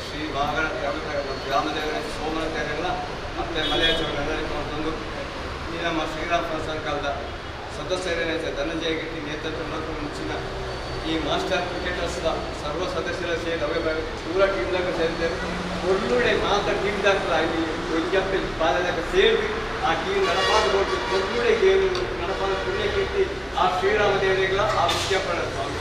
ಶ್ರೀ ಮಹಾಗಣ ಗ್ರಾಮದೇವರ ಸೋಮನ ತೆರೆಲ್ಲ ಮತ್ತು ಮಲಯಾಚರಣೆ ಈ ನಮ್ಮ ಶ್ರೀರಾಮ ಸರ್ಕಾರದ ಸದಸ್ಯರೇನ ಧನಂಜಯ ಗಿಟ್ಟಿ ನೇತೃತ್ವ ಮುಂಚಿನ ಈ ಮಾಸ್ಟರ್ ಕ್ರಿಕೆಟರ್ಸ್ ಸರ್ವ ಸದಸ್ಯರ ಸೇರಿ ಅವೇ ಪೂರ ಟೀಮ್ದಾಗ ಸೇರಿದ್ದಾರೆ. ಒಳ್ಳೊಳ್ಳೆ ಮಾತ್ರ ಟೀಮ್ದಾಗ ಈ ಒಂಜಪ್ಪೆ ಬಾಲದಾಗ ಸೇರಿ ಆ ಟೀಮ್ ನಡಪಾದ ಕೊಟ್ಟು ಒಳ್ಳೊಳ್ಳೆ ಗೇಮ್ ನಡಪಾದ ಪುಣ್ಯ ಕೀರ್ತಿ ಆ ಶ್ರೀರಾಮ ದೇವರಿಗೆಲ್ಲ ಆ ಮುಖ್ಯಪ್ಪನ ಸ್ವಾಮಿ.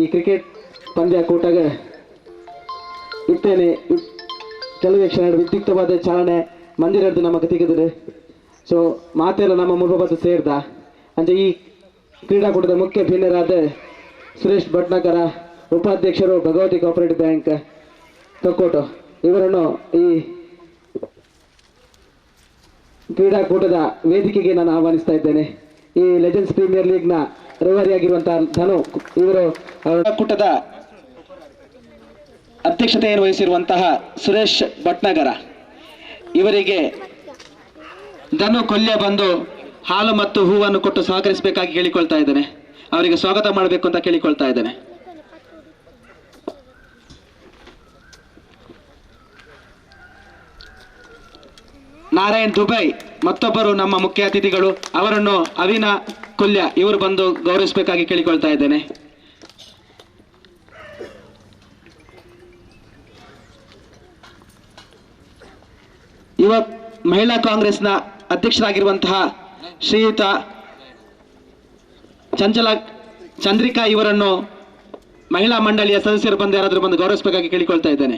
ಈ ಕ್ರಿಕೆಟ್ ಪಂದ್ಯ ಕೂಟಾಗ ಇತ್ತೇನೆ ಕೆಲವೇ ಕ್ಷಣ ವಿದ್ಯುಕ್ತವಾದ ಚಾಲನೆ ಮಂದಿರದ್ದು ನಮ್ಮ ತೆಗೆದಿದೆ. ಸೊ ಮಾತೆಲ್ಲ ನಮ್ಮ ಮುರ್ಬಾಬಾದ ಸೇರ್ದ ಅಂಚೆ ಈ ಕ್ರೀಡಾಕೂಟದ ಮುಖ್ಯ ಭಿನ್ನರಾದ ಸುರೇಶ್ ಭಟ್ನಾಕರ, ಉಪಾಧ್ಯಕ್ಷರು ಭಗವತಿ ಕೋಆಪರೇಟಿವ್ ಬ್ಯಾಂಕ್ ತೊಕ್ಕೋಟು, ಇವರನ್ನು ಈ ಕ್ರೀಡಾಕೂಟದ ವೇದಿಕೆಗೆ ನಾನು ಆಹ್ವಾನಿಸ್ತಾ ಇದ್ದೇನೆ. ಈ ಲೆಜೆಂಡ್ಸ್ ಪ್ರೀಮಿಯರ್ ಲೀಗ್ನ ರೆವರಿಯಾಗಿರುವಂತಹ ಧನು ಇವರು ಕೂಟದ ಅಧ್ಯಕ್ಷತೆಯನ್ನು ವಹಿಸಿರುವಂತಹ ಸುರೇಶ್ ಭಟ್ನಾಗರ ಇವರಿಗೆ ಧನು ಕೊಲ್ಯ ಬಂದು ಹಾಲು ಮತ್ತು ಹೂವನ್ನು ಕೊಟ್ಟು ಸಹಕರಿಸಬೇಕಾಗಿ ಕೇಳಿಕೊಳ್ತಾ ಇದ್ದೇನೆ. ಅವರಿಗೆ ಸ್ವಾಗತ ಮಾಡಬೇಕು ಅಂತ ಕೇಳಿಕೊಳ್ತಾ ಇದ್ದೇನೆ. ನಾರಾಯಣ್ ದುಬೈ ಮತ್ತೊಬ್ಬರು ನಮ್ಮ ಮುಖ್ಯ ಅತಿಥಿಗಳು, ಅವರನ್ನು ಅವಿನಾ ಕೊಲ್ಯ ಇವರು ಬಂದು ಗೌರವಿಸಬೇಕಾಗಿ ಕೇಳಿಕೊಳ್ತಾ ಇದ್ದೇನೆ. ಯುವ ಮಹಿಳಾ ಕಾಂಗ್ರೆಸ್ನ ಅಧ್ಯಕ್ಷರಾಗಿರುವಂತಹ ಶ್ರೀಯುತ ಚಂಚಲ ಚಂದ್ರಿಕಾ ಇವರನ್ನು ಮಹಿಳಾ ಮಂಡಳಿಯ ಸದಸ್ಯರು ಬಂದು ಯಾರಾದರೂ ಬಂದು ಗೌರವಿಸಬೇಕಾಗಿ ಕೇಳಿಕೊಳ್ತಾ ಇದ್ದೇನೆ.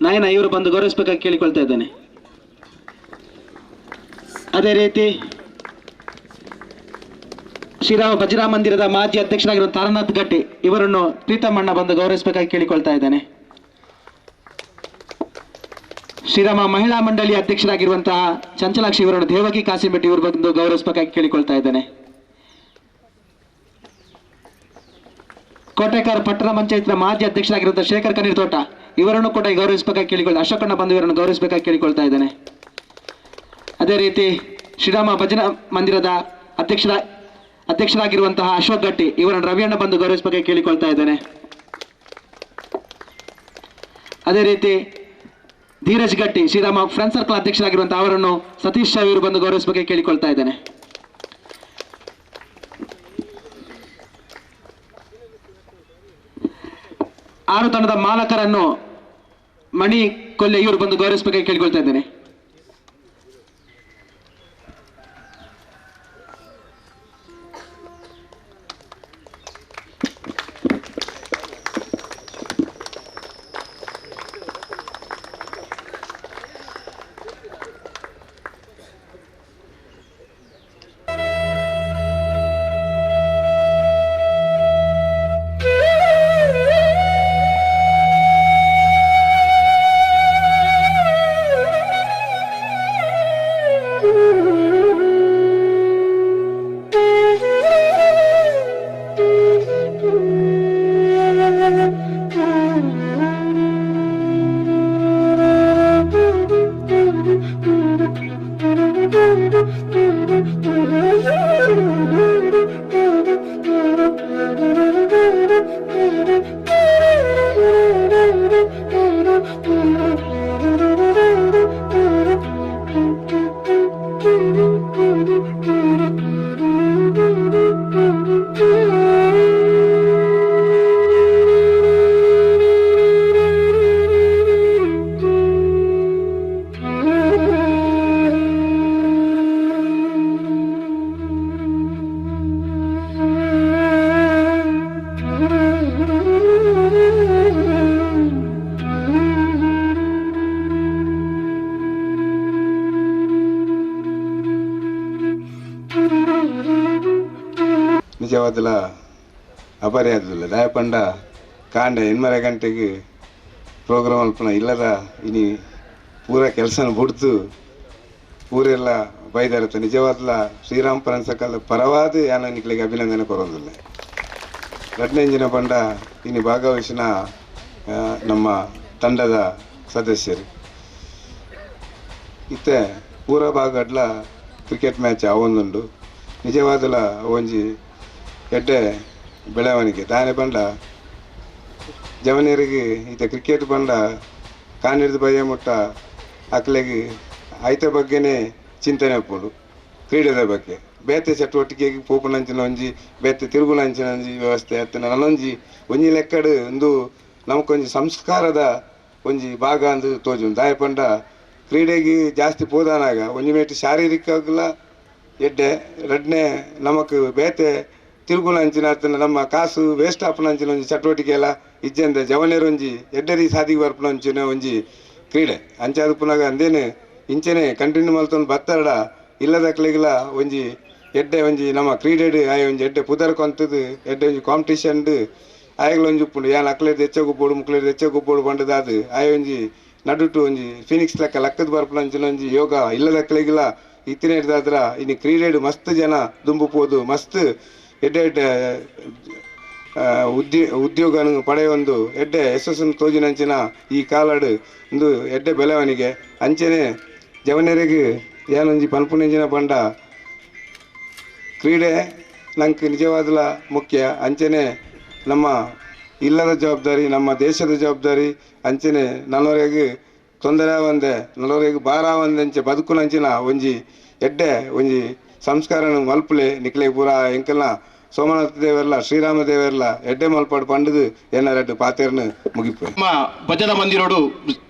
ನಯನ ಇವರು ಬಂದು ಗೌರವಿಸಬೇಕಾಗಿ ಕೇಳಿಕೊಳ್ತಾ ಇದ್ದೇನೆ. ಅದೇ ರೀತಿ ಶ್ರೀರಾಮ ಭಜನಾ ಮಂದಿರದ ಮಾಜಿ ಅಧ್ಯಕ್ಷರಾಗಿರುವ ತಾರನಾಥ್ ಗಟ್ಟಿ ಇವರನ್ನು ಪ್ರೀತಮಣ್ಣ ಬಂದು ಗೌರವಿಸಬೇಕಾಗಿ ಕೇಳಿಕೊಳ್ತಾ ಇದ್ದೇನೆ. ಶ್ರೀರಾಮ ಮಹಿಳಾ ಮಂಡಳಿಯ ಅಧ್ಯಕ್ಷರಾಗಿರುವಂತಹ ಚಂಚಲಾಕ್ಷಿ ಇವರನ್ನು ದೇವಕಿ ಕಾಸಿಂಬೆಟ್ಟಿ ಇವರು ಬಂದು ಗೌರವಿಸಬೇಕಾಗಿ ಕೇಳಿಕೊಳ್ತಾ ಇದ್ದೇನೆ. ಕೋಟೆಕಾರ್ ಪಟ್ಟಣ ಪಂಚಾಯತ್ನ ಮಾಜಿ ಅಧ್ಯಕ್ಷರಾಗಿರುವಂತಹ ಶೇಖರ್ ಕನೀರ್ತೋಟ ಇವರನ್ನು ಕೂಡ ಗೌರವಿಸಬೇಕಾಗಿ ಕೇಳಿಕೊಳ್ತಾ, ಅಶೋಕಣ್ಣ ಬಂದು ಇವರನ್ನು ಗೌರವಿಸಬೇಕಾಗಿ ಕೇಳಿಕೊಳ್ತಾ ಇದ್ದೇನೆ. ಅದೇ ರೀತಿ ಶ್ರೀರಾಮ ಭಜನಾ ಮಂದಿರದ ಅಧ್ಯಕ್ಷರಾಗಿರುವಂತಹ ಅಶೋಕ್ ಗಟ್ಟಿ ಇವರನ್ನು ರವಿಯಣ್ಣ ಬಂದು ಗೌರವಿಸಬೇಕಾಗಿ ಕೇಳಿಕೊಳ್ತಾ ಇದ್ದೇನೆ. ಅದೇ ರೀತಿ ಧೀರಜ್ ಗಟ್ಟಿ ಶ್ರೀರಾಮ ಫ್ರೆಂಡ್ ಸರ್ಕಲ್ ಅಧ್ಯಕ್ಷರಾಗಿರುವಂತಹ ಅವರನ್ನು ಸತೀಶ್ ಶಾ ಇವರು ಬಂದು ಗೌರವಿಸಬೇಕಾಗಿ ಕೇಳಿಕೊಳ್ತಾ ಇದ್ದೇನೆ. ಆರು ತಂಡದ ಮಾಲಕರನ್ನು ಮಣಿ ಕೊಲ್ಲೆ ಇವರು ಬಂದು ಗೌರವಿಸಬೇಕಾಗಿ ಕೇಳಿಕೊಳ್ತಾ ಇದ್ದೇನೆ. ನಿಜವಾದಲ ಅಪರ್ಯಾದಲ್ಲ ದಾಯಪಂಡ ಕಾಂಡ ಎನ್ಮರ ಗಂಟೆಗೆ ಪ್ರೋಗ್ರಾಮ್ ಅಲ್ಪನ ಇಲ್ಲದ ಇನಿ ಪೂರ ಕೆಲಸನ ಬಿಡ್ತು ಪೂರೆಲ್ಲ ಬೈದಾರತ್ತ. ನಿಜವಾದಲ ಶ್ರೀರಾಮ್ ಪರಂಸಕಲ್ ಪರವಾದ ಯಾನ ನಿಕ್ಲಿಗೆ ಅಭಿನಂದನೆ ಕೊರೋದಿಲ್ಲ. ರಡ್ನೆಂಜಿನ ಪಂಡ ಇನಿ ಭಾಗವಹಿಸಿನ ನಮ್ಮ ತಂಡದ ಸದಸ್ಯರು ಇತ್ತೆ ಪೂರ ಭಾಗಡ್ಲ ಕ್ರಿಕೆಟ್ ಮ್ಯಾಚ್ ಅವೊಂದುಂಡು. ನಿಜವಾದಲ ಒಂಜಿ ಎಡ್ಡೆ ಬೆಳವಣಿಗೆ ದಾನೆ ಪಂಡ ಜವನಿಯರಿಗೆ ಈತ ಕ್ರಿಕೆಟ್ ಪಂಡ ಕಾನಿರ್ದ ಬಯ್ಯ ಮುಟ್ಟ ಅಕ್ಲೆಗೆ ಐತ ಬಗ್ಗೆನೇ ಚಿಂತನೆ ಉಪ್ಪುಂಡು. ಕ್ರೀಡೆದ ಬಗ್ಗೆ ಬೇತೆ ಚಟುವಟಿಕೆಗೆ ಪೋಪುನಂಚಿನ ಒಂಜಿ ಬೇತೆ ತಿರುಗುನಂಚಿನ ಒಂಜಿ ವ್ಯವಸ್ಥೆ ಅತ್ತ ನನೊಂಜಿ ಒಂಜಿ ಲೆಕ್ಕಡು ಒಂದು ನಮಕೊಂಜಿ ಸಂಸ್ಕಾರದ ಒಂಜಿ ಭಾಗ ಅಂದು ತೋಜುಂಡು. ದಾಯ ಪಂಡ ಕ್ರೀಡೆಗೆ ಜಾಸ್ತಿ ಪೋದಾನಾಗ ಒಂಜಿ ಮೇಟ್ ಶಾರೀರಿಕಲ ಎಡ್ಡೆ ರಡ್ನೆ ನಮಕ್ ಬೇತೆ ತಿರುಗುನಂಚಿನ ನಮ್ಮ ಕಾಸು ವೇಸ್ಟ್ ಆಪುನಂಚಿನ ಒಂಜಿ ಚಟುವಟಿಕೆ ಎಲ್ಲ ಇಜ್ಜಂದೆ ಜವನೇರೊಂಜಿ ಎಡ್ಡೆರಿ ಸಾದಿಗೆ ಬರ್ಪುನಂಚಿನ ಒಂಜಿ ಕ್ರೀಡೆ ಅಂಚಾದ ಪುನಗ ಅಂದೇನೆ ಇಂಚೆನೆ ಕಂಟಿನ್ಯೂ ಮಲ್ತೊಂದು ಬತ್ತರಡ ಇಲ್ಲದಕ್ಲೆಗಿಲ ಒಂಜಿ ಎಡ್ಡೆ ಒಂಜಿ ನಮ್ಮ ಕ್ರೀಡೆಡ್ ಆಯ್ ಒಂಜಿ ಎಡ್ಡೆ ಪುದರ್ ಕೊಂತದು ಎಡ್ಡೆ ಒಂಜಿ ಕಾಂಪಿಟೇಷನ್ ಆಯಗ್ಲ ಒಂಜಿ ಉಪ್ಪುಂಡು. ಯಾನ್ ಅಕ್ಲೇರ್ ಹೆಚ್ಚ ಗುಪ್ಪೋಡು ಮುಕ್ಲೇರ್ ಹೆಚ್ಚ ಗುಪ್ಪೋಡು ಪಂಡದಾದು ಆಯ್ ಒಂಜಿ ನಡುಟು ಒಂಜಿ ಫಿನಿಕ್ಸ್ ಲೆಕ್ಕ ಲಕ್ಕದ ಬರ್ಪುನಂಚಿನ ಒಂಜಿ ಯೋಗ ಇಲ್ಲದಕ್ಲೆಗಿಲ ಇತ್ತಿನ ಇನ್ನು ಕ್ರೀಡೆಡ್ ಮಸ್ತ್ ಜನ ದುಂಬು ಪೋದು ಮಸ್ತ್ ಎಡ್ಡೆ ಎಡ್ಡೆ ಉದ್ಯೋಗನು ಪಡೆಯೊಂದು ಎಡ್ಡೆ ಯಶಸ್ಸನ್ನು ತೋಜಿನಂಚಿನ ಈ ಕಾಲಡು ಒಂದು ಎಡ್ಡೆ ಬೆಳವಣಿಗೆ ಅಂಚನೆ ಜವನರಿಗೆ ಏನೊಂಜಿ ಪನ್ಪುನಂಚಿನ ಪಂಡ ಕ್ರೀಡೆ ನಂಗೆ ನಿಜವಾದಲ ಮುಖ್ಯ. ಅಂಚನೆ ನಮ್ಮ ಇಲ್ಲದ ಜವಾಬ್ದಾರಿ ನಮ್ಮ ದೇಶದ ಜವಾಬ್ದಾರಿ ಅಂಚನೆ ನನ್ನವರೆಗೆ ತೊಂದರೆ ಒಂದೆ ನನ್ನವರೆಗೆ ಭಾರ ಒಂದಂಚೆ ಬದುಕುನಂಚಿನ ಒಂಜಿ ಎಡ್ಡೆ ಒಂಜಿ ಸಂಸ್ಕಾರನು ಮಲ್ಪುಲೆ ನಿಕ್ಲೆ ಪೂರ ಎಂಕಲ್ನ ಸೋಮನಾಥ ದೇವರ್ಲ ಶ್ರೀರಾಮ ದೇವರ್ಲ ಎಡ್ಡೆ ಮಲ್ಪಾಡು ಪಂಡದು ಏನಾರಡ್ಡು ಪಾತೇರ್ನು ಮುಗಿಪು. ನಮ್ಮ ಭಜನಾ ಮಂದಿರೋಡು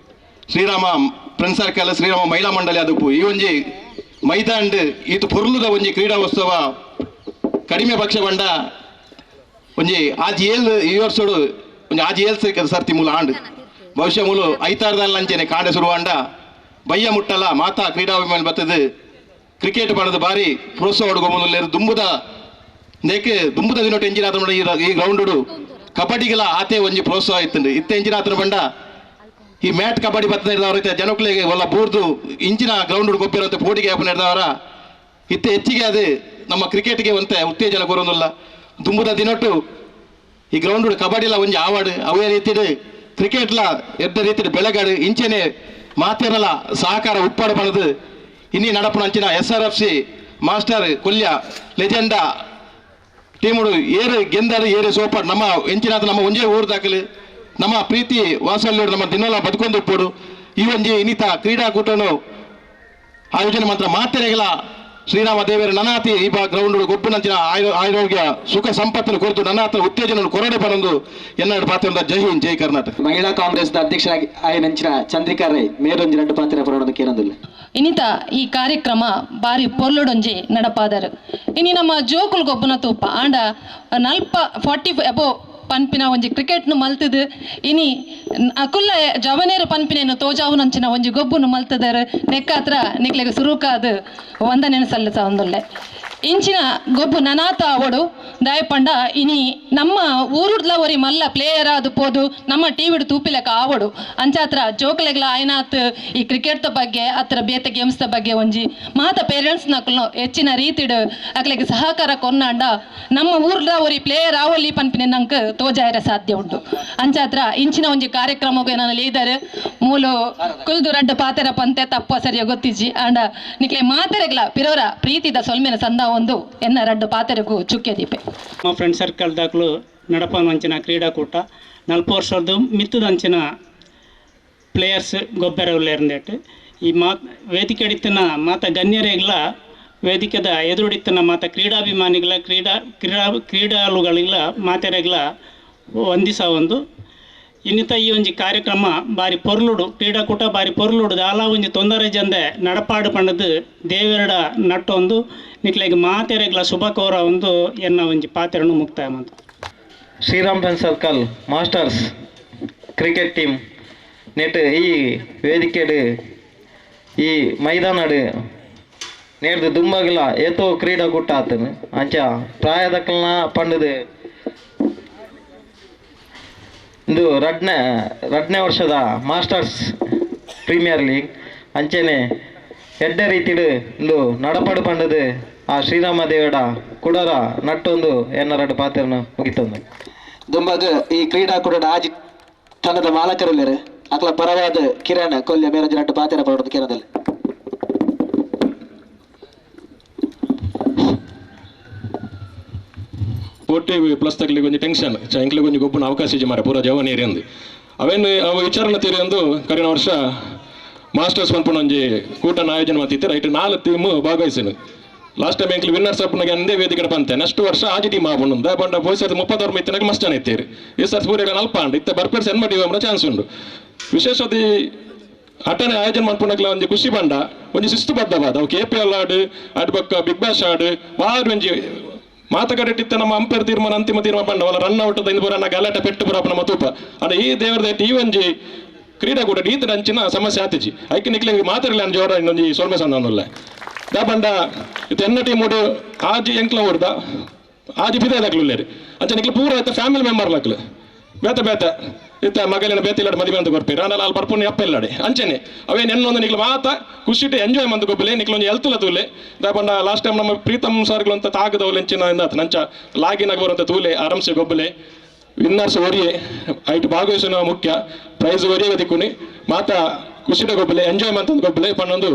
ಶ್ರೀರಾಮ ಫ್ರೆಂಡ್ ಸರ್ಕಲ್ ಶ್ರೀರಾಮ ಮಹಿಳಾ ಮಂಡಳಿ ಅದಪ್ಪು ಈ ಒಂಜಿ ಮೈದಾಂಡ್ ಈತ ಪೊರ್ಲುದ ಒಂಜಿ ಕ್ರೀಡಾೋತ್ಸವ ಕಡಿಮೆ ಪಕ್ಷ ಬಂಡ ಒಂಜಿ ಆಜಿ ಏಳು ಈ ವರ್ಷಡು ಒಂಜಿ ಆಜಿ ಏಳು ಸರ್ತಿ ಮೂಲ ಆಂಡ್ ಬಹುಶಃ ಮೂಲು ಐತಾರದಲ್ಲಿ ಅಂಚೆನೆ ಕಾಂಡೆ ಸುರುವಾಂಡ ಬಯ್ಯ ಮುಟ್ಟಲ್ಲ ಮಾತಾ ಕ್ರೀಡಾಭಿಮಾನಿ ಬರ್ತದೆ ಕ್ರಿಕೆಟ್ ಮಾಡೋದು ಬಾರಿ ಪ್ರೋತ್ಸಾಹ ಹೊಡ್ಕೊಂಬಂದು ದುಂಬುದ ನೇಕೆ ದುಂಬುದ ದಿನೊಟ್ಟು ಎಂಜಿನ ಆತನ ಈ ಗ್ರೌಂಡು ಕಬಡ್ಡಿಗೆಲ್ಲ ಆತೆ ಒಂಜಿ ಪ್ರೋತ್ಸಾಹ ಇತ್ತು ಇತ್ತೆ ಎಂಜಿನ ಆತನ ಬಂಡ ಈ ಮ್ಯಾಟ್ ಕಬಡ್ಡಿ ಬರ್ತದೆ ಇದ್ದವ್ರ ಜನಕ್ಕಳಿಗೆ ಒಲ್ಲ ಬೂರ್ದು ಇಂಚಿನ ಗ್ರೌಂಡ್ ಗೊಬ್ಬಿರಂತೆ ಪೋಟಿಗೆ ಹಿಡ್ದವರ ಇತ್ತೆ ಹೆಚ್ಚಿಗೆ ಅದು ನಮ್ಮ ಕ್ರಿಕೆಟ್ಗೆ ಒಂತೆ ಉತ್ತೇಜನ ಕೊರೋದಿಲ್ಲ. ದುಂಬುದ ದಿನೊಟ್ಟು ಈ ಗ್ರೌಂಡ್ ಕಬಡ್ಡಿಲ ಒಂಜಿ ಆವಾಡು ಅವೇ ರೀತಿಡು ಕ್ರಿಕೆಟ್ಲ ಎದ್ದ ರೀತಿಡು ಬೆಳಗಾಡು ಇಂಚೆನೆ ಮಾತೇರಲ ಸಹಕಾರ ಉಪ್ಪಾಡು ಪಣದು ಇನ್ನಿ ನಡಪುನ ಅಂಚಿನ S R F C master Kolya ಲೆಜೆಂಡ ಟೀಮುಡು ಏರು ಗೆಂದಾಡು ಏರು ಸೋಪಾಡು ನಮ್ಮ ಎಂಚಿನಾದ ನಮ್ಮ ಒಂಜೇ ಊರು ದಾಖಲೆ ನಮ್ಮ ಪ್ರೀತಿ ವಾಸಲ್ಯೋಡು ನಮ್ಮ ದಿನಲ ಬದುಕೊಂದು ಉಪ್ಪೋಡು ಈ ಒಂಜಿ ಇನ್ನಿತ ಕ್ರೀಡಾಕೂಟನು ಆಯೋಜನೆ ಮಾತ್ರ ಮಾತೆರೆಗಳ ಶ್ರೀರಾಮ ದೇವರ ನನಾತಿ ಈ ಗ್ರೌಂಡ್ ಗೊಬ್ಬುನಂಚಿನ ಆರೋಗ್ಯ ಸುಖ ಸಂಪತ್ತನ್ನು ಕೊರತು ನನಾತ ಉತ್ತೇಜನ ಕೊರಡೆ ಬರಂದು ಎನ್ನ ಪಾತ್ರ. ಜೈ ಹಿಂದ್, ಜೈ ಕರ್ನಾಟಕ. ಮಹಿಳಾ ಕಾಂಗ್ರೆಸ್ ಅಧ್ಯಕ್ಷರಾಗಿ ಆಯನಂಚಿನ ಚಂದ್ರಿಕಾ ರೈ ಮೇರೊಂಜಿ ಎರಡು ಪಾತ್ರ ಪರೋಣ ಕೇನದಿಲ್ಲ. ಇನ್ನಿತ ಈ ಕಾರ್ಯಕ್ರಮ ಬಾರಿ ಪೊರ್ಲುಡೊಂಜಿ ನಡಪಾದರು. ಇನಿ ನಮ್ಮ ಜೋಕುಲ್ ಗೊಬ್ಬುನ ತೂಪ ಆಂಡ ನಲ್ಪ 40 ಅಬೋ ಪನ್ಪಿನ ಒಂಜಿ ಕ್ರಿಕೆಟ್ನು ಮಲ್ತದು ಇನಿ ಅಕುಲ್ಲ ಜವನೇರು ಪನ್ಪಿನೇನು ತೋಜಾವುನಂಚಿನ ಒಂಜಿ ಗೊಬ್ಬುನು ಮಲ್ತದರು ನೆಕ್ಕಾತ್ರ ನಿಕ್ಲೆಗ್ ಸುರುಕಾದ ವಂದನೆನು ಸಲ್ಲಿಸ ಒಂದೊಳ್ಳೆ ಇಂಚಿನ ಗೊಬ್ಬು ನನಾತ ಅವಡು ದಾಯಪಂಡ ಇನಿ ನಮ್ಮ ಊರುಡ್ಲ ಒರಿ ಮಲ್ಲ ಪ್ಲೇಯರ್ ಆದು ಪೋದು ನಮ್ಮ ಟಿವಿಡು ತೂಪಿಲಕ ಆವಡು ಅಂಚಾತ್ರ ಜೋಕುಲೆಗ್ಲ ಆಯ್ನಾತ್ ಈ ಕ್ರಿಕೆಟ್ ಬಗ್ಗೆ ಅತ್ರ ಬೇತೆ ಗೇಮ್ಸ್ ಬಗ್ಗೆ ಒಂಜಿ ಮಾತ ಪೇರೆಂಟ್ಸ್ ನಕುಲು ಹೆಚ್ಚಿನ ರೀತಿಡು ಅಕ್ಲೆಗ್ ಸಹಕಾರ ಕೊನ್ನಾಂಡ ನಮ್ಮ ಊರ್ಲ ಒರಿ ಪ್ಲೇಯರ್ ಆವಲ್ಲಿ ಪನ್ಪಿನ ನಂಗೆ ತೋಜಾಯರ ಸಾಧ್ಯ ಉಂಟು. ಅಂಚಾತ್ರ ಇಂಚಿನ ಒಂಜಿ ಕಾರ್ಯಕ್ರಮಕ್ಕೆ ನಾನು ಲೀಡರ್ ಮೂಲು ಕುಲ್ದು ರಡ್ಡ ಪಾತೆರ ಪಂತೆ ತಪ್ಪ ಸರಿಯ ಗೊತ್ತಿಜ್ಜಿ ಆಂಡ ನಿಕ್ಲೆ ಮಾತೆರೆಗ್ಲ ಪಿರೋರ ಪ್ರೀತಿದ ಸೊಲ್ಮೆನ ಸಂದ ಒಂದು ಎನ್ನ ರಡ್ಡು ಪಾತೆರೆಗೂ ಚುಕ್ಕೆ ದೀಪೆ. ನಮ್ಮ ಫ್ರೆಂಡ್ ಸರ್ಕಲ್ ದಾಖಲು ನಡಪನ ಕ್ರೀಡಾಕೂಟ 40 ವರ್ಷದ್ದು ಮಿತ್ತದಂಚಿನ ಪ್ಲೇಯರ್ಸ್ ಗೊಬ್ಬರ ಉಳ್ಳೇರಂದೇಟ್ ಈ ವೇದಿಕೆ ಅಡಿತನ ಮಾತ ಗಣ್ಯರಿಗೆಲ್ಲ ವೇದಿಕೆದ ಎದುರುಡಿತನ ಮಾತ ಕ್ರೀಡಾಭಿಮಾನಿಗಳ ಕ್ರೀಡಾ ಕ್ರೀಡಾ ಕ್ರೀಡಾಳುಗಳಿಲ್ಲ ಮಾತೆರೆಗ್ಲ ವಂದಿಸ ಒಂದು ಇನ್ನಿತ ಈ ಒಂಜಿ ಕಾರ್ಯಕ್ರಮ ಬಾರಿ ಪೊರ್ಲುಡು ಕ್ರೀಡಾಕೂಟ ಬಾರಿ ಪೊರ್ಲುಡು ದಾಲ ಒಂಜಿ ತೊಂದರೆ ಜಂದೆ ನಡಪಾಡು ಪಂಡದು ದೇವೆರಡ ನಟ್ಟೊಂದು ನಿಕ್ಲೆಗ್ ಮಾತೆರೆಗ್ಲ ಶುಭ ಕೋರ ಒಂದು ಎನ್ನ ಒಂಜಿ ಪಾತೆರನ್ನು ಮುಕ್ತಾಯ ಮಂತು. Shriram friend circle masters cricket team net ಈ ವೇದಿಕೆಡು ಈ ಮೈದಾನಡು ನೇರ್ದು ದುಂಬಾಗಿಲ ಏತೋ ಕ್ರೀಡಾಕೂಟ ಆತನು ಅಂಚ ಪ್ರಾಯದಕ್ಕಲ್ನ ಪಂಡದು ಇಂದು ರಡ್ನೇ ವರ್ಷದ ಮಾಸ್ಟರ್ಸ್ ಪ್ರೀಮಿಯರ್ ಲೀಗ್ ಅಂಚೆನೆ ಎಡ್ಡೆ ರೀತಿಡು ಇಂದು ನಡಪಡು ಪಂಡದು ಆ ಶ್ರೀರಾಮ ದೇವಡ ಕುಡರ ನಟ್ಟೊಂದು ಎನ್ನರಡು ಪಾತ್ರನ ಮುಗಿತೊಂದು. ದುಂಬಾಗ ಈ ಕ್ರೀಡಾಕೂಟದ ಆಜಿ ತಂಡದ ಮಾಲಕರುಲ್ಲೇರು ಅಕ್ಲ ಪರವಾದ ಕಿರಣ್ ಕೊಲ್ಯ ಮೇರಂಜಿ ನಟ್ಟು ಪಾತ್ರ ಪಡೋದು ಕಿರಣದಲ್ಲಿ. ಪೋಟಿ ಪ್ಲಸ್ ತಗಲಿಗೆ ಒಂಜಿ ಟೆನ್ಷನ್ ಎಂಕ್ಲಿಗೆ ಒಂಜಿ ಗೊಬ್ಬನ ಅವಕಾಶ ಇಜ್ಜಿ ಮಾರೆ ಪೂರ ಜವನ್ ಏರಿಯಂದು ಅವೇನು ಅವು ವಿಚಾರಣೆ ತೀರಿ ಅಂದು ಕರಿನ ವರ್ಷ ಮಾಸ್ಟರ್ಸ್ ಪನ್ಪುನ ಒಂಜಿ ಕೂಟನ ಆಯೋಜನೆ ಮಾಡ್ತಿತ್ತು ರೈಟ್ 4 ಟೀಮ್ ಭಾಗವಹಿಸಿನ. ಲಾಸ್ಟ್ ಟೈಮ್ ಎಂಕ್ಲಿ ವಿನ್ನರ್ಸ್ ಅಪ್ಪನಾಗೆ ಅಂದೇ ವೇದಿಕೆ ಪಂತೆ ನೆಕ್ಸ್ಟ್ ವರ್ಷ ಆಜಿ ಟೀಮ್ ಆಪುಂಡು ದಾಯಪಂಡ ಪೋಯ್ಸರ್ 36 ಮಿತ್ತಿನಾಗ ಮಸ್ತ್ ಜನ ಇತ್ತೀರಿ ಈ ಸರ್ ಪೂರೆಗಳ ಅಲ್ಪ ಅಂಡ್ ಇತ್ತೆ ಬರ್ಪೇರ್ಸ್ ಎನ್ಮ ಟೀಮ್ ಚಾನ್ಸ್ ಉಂಡು. ವಿಶೇಷವಾಗಿ ಆಟನೆ ಆಯೋಜನೆ ಮನ್ಪುನಕ್ಲ ಒಂಜಿ ಖುಷಿ ಬಂಡ ಒಂಜಿ ಶಿಸ್ತುಬದ್ಧವಾದ ಅವು ಕೆ ಪಿ ಎಲ್ ಆಡು ಅಡ್ ಬೊಕ್ಕ ಬಿಗ್ ಬಾಷ್ ಆಡು ವಾರು ಒಂಜಿ ಮಾತುಕತೆ ನಮ್ಮ ಅಂಪೇರ್ ತೀರ್ಮಾನ ಅಂತಿಮ ತೀರ್ಮಾನ ಬಂಡ ಅವಲ ರನ್ ಔಟ್ ಇಂದು ಪೂರ ಗಲಾಟೆ ಪೆಟ್ಟು ಪೂರ ನಮ್ಮ ತೂಪ ಅಂಡ ಈ ದೇವರದ ಈ ಒಂಜಿ ಕ್ರೀಡಾಕೂಟ ಈತ ಅಂಚಿನ ಸಮಸ್ಯೆ ಆತಿಜಿ ಐಕೆ ನಿಕ್ಲೆ ಮಾತಾಡಲಿ ಜೋರ ಇನ್ನೊಂಜಿ ಸೊಲ್ಮೆ ಸಣ್ಣ ದಾ ಬಂಡ ಇತ್ತೆ ಎನ್ನ ಟೀಮ್ ಆಜಿ ಎಂಕ್ಲ ಊರ್ದ ಆಜಿ ಪಿದಾಕ್ಲು ಉಲ್ಲೇರಿ ಅಂಚ ನಿಕ್ಲೆ ಪೂರ ಇತ್ತ ಫ್ಯಾಮಿಲಿ ಮೆಂಬರ್ ಲಾಕ್ಲು ಬೇತೆ ಬೇತೆ ಇತ್ತ ಮಗಲಿನ ಬೇತೆ ಇಲ್ಲಾಡು ಮದುವೆ ಅಂತ ಕೊರ್ಪೇರು ಆಂಡಲ ಅಲ್ಲಿ ಬರ್ಪುನ ಅಪ್ಪ ಇಲ್ಲಾಡೆ ಅಂಚೆನೆ ಅವೇನು ಎನ್ನೊಂದು ನಿಕ್ಲು ಮಾತ ಖುಷಿಟ್ ಎಂಜಾಯ್ ಮಂದು ಗೊಬ್ಬಲೆ ನಿಕ್ಲೊಂದು ಎಲ್ತುಲ ತೂಲೆ ದಾ ಬಂಡ ಲಾಸ್ಟ್ ಟೈಮ್ ನಮ್ಮ ಪ್ರೀತಮ್ ಸರ್ಗಳು ಅಂತ ತಾಗದವಲು ಎಂಚಿನ ಎಂದಾತ ನಂಚ ಲಾಗಿನಾಗ ಬರುವಂತ ತೂಲೆ ಆರಾಮ್ಸೆ ಗೊಬ್ಬಲೆ ವಿನ್ನರ್ಸ್ ಒರಿಯೆ ಐಟ್ ಭಾಗವಹಿಸೋ ಮುಖ್ಯ ಪ್ರೈಸ್ ಒರಿಯೆ ದಿಕ್ಕುನಿ ಮಾತ ಖುಷಿಟ ಗೊಬ್ಬಲೆ ಎಂಜಾಯ್ ಮಂತಂದು ಗೊಬ್ಬಲೆ ಪನ್ನೊಂದು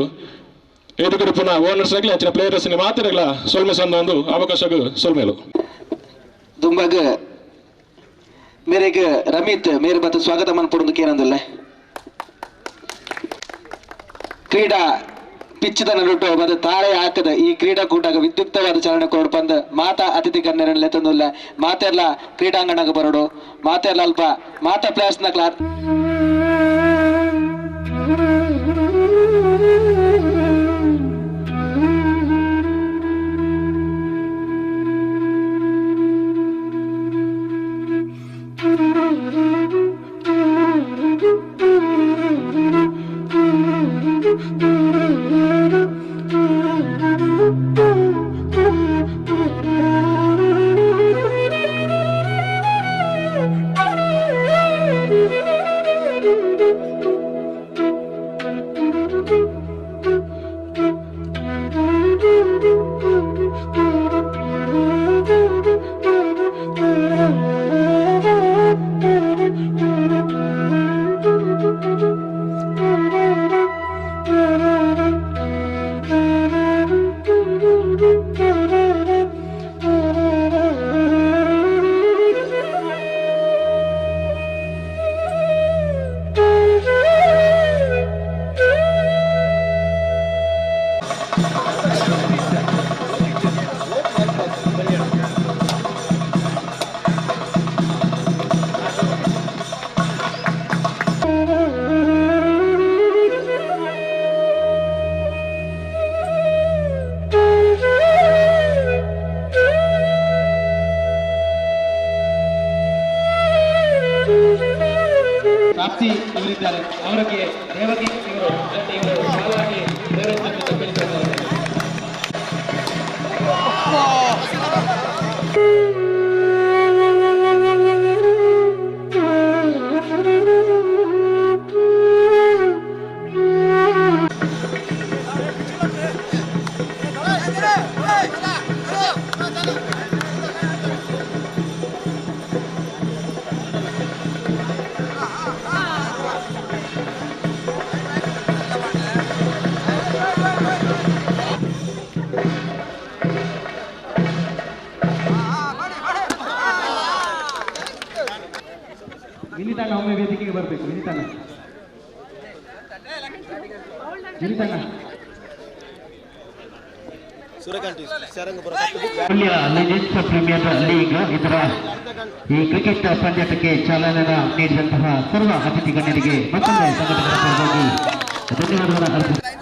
ಎದುರು ಪುನಃ ಓನರ್ಸ್ ಆಗಲಿ ಅಂಚಿನ ಪ್ಲೇಯರ್ಸ್ ಮಾತಾಡಗಲ ಸೊಲ್ಮೆ ಸಂದ ಒಂದು ಅವಕಾಶಗಳು ಸೊಲ್ಮೇಲು. ದುಂಬಾಗ ಮೇರೆಗ್ ರಮಿತ್ ಮೇರೆ ಮತ್ತು ಸ್ವಾಗತ ಮನ್ಪುಡುಂದು ಕೇನಂದುಲ್ಲೆ. ಕ್ರೀಡಾ ಪಿಚ್ಚಿದ ನಡುಟು ಮತ್ತು ತಾಳೆ ಹಾಕದ ಈ ಕ್ರೀಡಾಕೂಟಗ ವಿದ್ಯುಕ್ತವಾದ ಚಾಲನೆ ಕೊರಡು ಪಂದ್ ಮಾತಾ ಅತಿಥಿ ಗಣ್ಯರನ್ನು ಲೆತ್ತೊಂದುಲ್ಲ ಮಾತೆಲ್ಲ ಕ್ರೀಡಾಂಗಣಗ ಬರೋಡು ಮಾತೆಲ್ಲ ಅಲ್ಪ ಮಾತಾ ಪ್ಲೇಯರ್ಸ್ ನ ಕ್ಲಾ ಪ್ರಾಪ್ತಿ ಇವರಿದ್ದಾರೆ, ಅವರಿಗೆ ದೇವಕಿ ಇವರು ಇವರು ಸಾಲಾಗಿ ಗೌರವಿಸಬೇಕು. ವಿನಿತಣ್ಣ ಒಮ್ಮೆ ವೇದಿಕೆಗೆ ಬರಬೇಕು. ವಿನಿತಣ್ಣ, ವಿನಿತಣ್ಣ. ಲೆಜೆಂಡ್ಸ್ ಪ್ರೀಮಿಯರ್ ಲೀಗ್ ಇದರ ಈ ಕ್ರಿಕೆಟ್ ಪಂದ್ಯಾಟಕ್ಕೆ ಚಾಲನೆ ನೀಡಿದಂತಹ ಸರ್ವ ಅತಿಥಿ ಗಣ್ಯರಿಗೆ ಮತ್ತೊಮ್ಮೆ ಸಂಘಟಕರ ಪರವಾಗಿ ಧನ್ಯವಾದಗಳನ್ನು ಅರ್ಪಿಸುತ್ತೇನೆ.